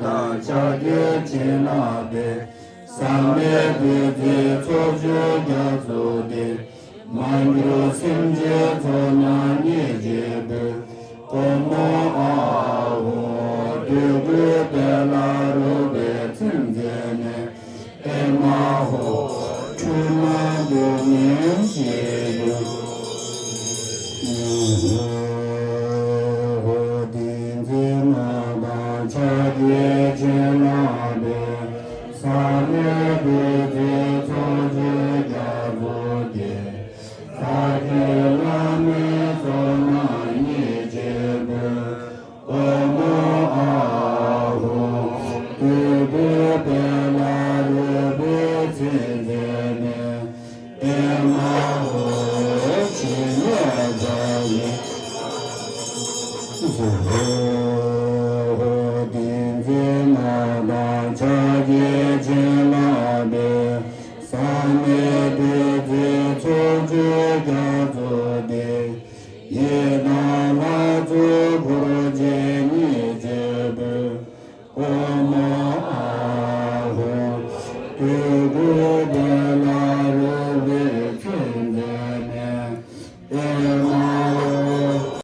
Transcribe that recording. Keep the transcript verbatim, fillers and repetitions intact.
དང་ཕྱག་རྒྱའི་བྱིན་རླབས་དེ། བསམ་ཡས་བདུད་རྩིའི་ཚོགས་མཆོག་རྒྱ་མཚོ་སྟེ། མ་གྱུར་སེམས་ཅན་ཚོགས་རྣམས་མཉེས་བྱེད་པའི། ཨོཾ་ཨཱཿཧཱུྃ། དུས་ཀུན་དེ་ལ་རོལ་པའི་མཚན་མཛད་ནས། ཨེ་མ་ཧོ། འཁྲུལ་སྣང་སྡུག་བསྔལ་ཞི་འགྱུར། ཏིང་འཛིན་མ་དང་ཕྱག་རྒྱའི་བྱིན་རླབས་དེ། བསམ་ཡས་བདུད་རྩིའི་ཚོགས་མཆོག་རྒྱ་མཚོ་སྟེ། ས་གའི་བླ་མའི་ཚོགས་རྣམས་མཉེས་བྱེད་པའི། ཨོཾ་ཨཱཿཧཱུྃ། དུས་ཀུན་དེ་ལ་རོལ་པའི་མཚན་མཛད་ནས། ཨེ་མ་ཧོ། ཇི་སྙེད་པར་ཡིན། ཧོ། ཏིང་འཛིན་མ་དང་ཕྱག་རྒྱའི་བྱིན་རླབས་དེ། བསམ་ཡས་བདུད་རྩིའི་ཚོགས་མཆོག་རྒྱ་མཚོ་སྟེ། ཡི་དམ་ལྷ་ཚོགས་འཁོར་བཅས་མཉེས་བྱེད་པའི། ཨོཾ་ཨཱཿཧཱུྃ། དུས་ཀུན་དེ་